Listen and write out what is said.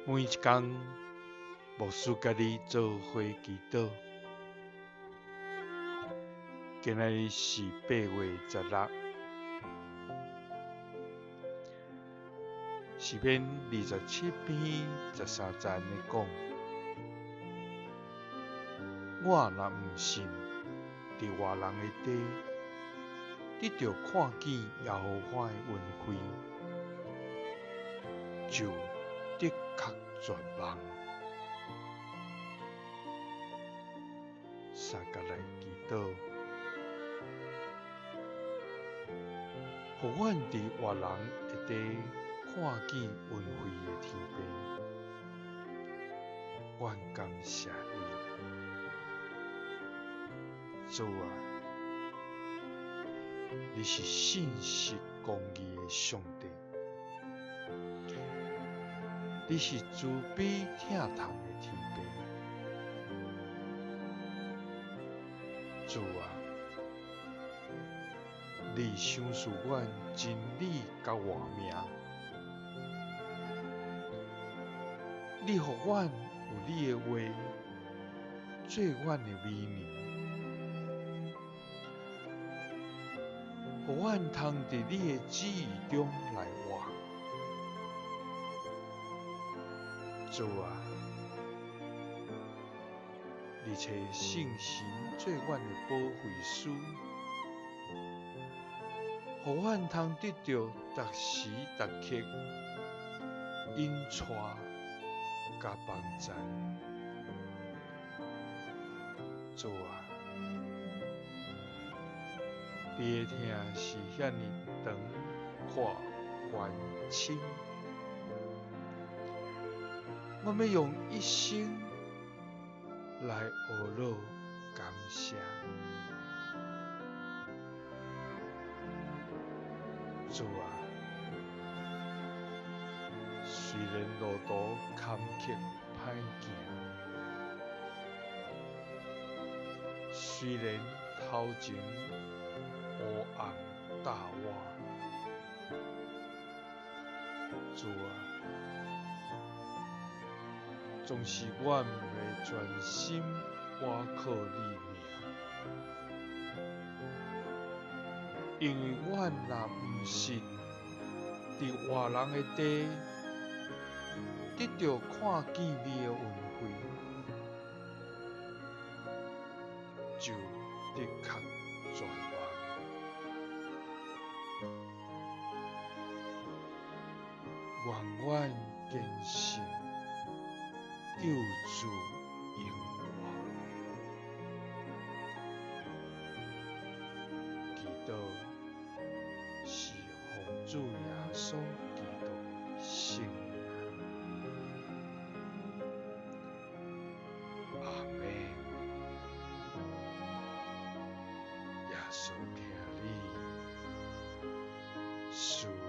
每一工，牧師佮你做伙祈禱。今仔日是8月16，詩篇27篇13節按呢講：我若毋信，佇活人的地，得著看見耶和華的恩惠，就的確絕望。相共來祈禱，予阮佇活人的地看見恩惠的天父，阮感謝你，主啊，你是信實公義的上帝，你是慈悲疼痛的天父，主啊，你賞賜阮真理佮活命，你予阮有你的話做阮的美娘，予阮通佇你的旨意中來活。主啊，你差聖神做阮的保惠師，予阮通得著逐時逐刻引帶佮幫助。主啊，你的疼是遐爾長闊寬深，我欲用一生來呵咾感謝。主啊，雖然路途坎坷歹行，雖然頭前烏暗罩我，主啊，總是阮欲專心倚靠你名，因為阮若毋信，佇活人的地得著看見你的恩惠，就的確絕望。願阮堅信救主永活。祈禱是奉主耶穌基督聖名。阿們。耶穌疼你，賜福。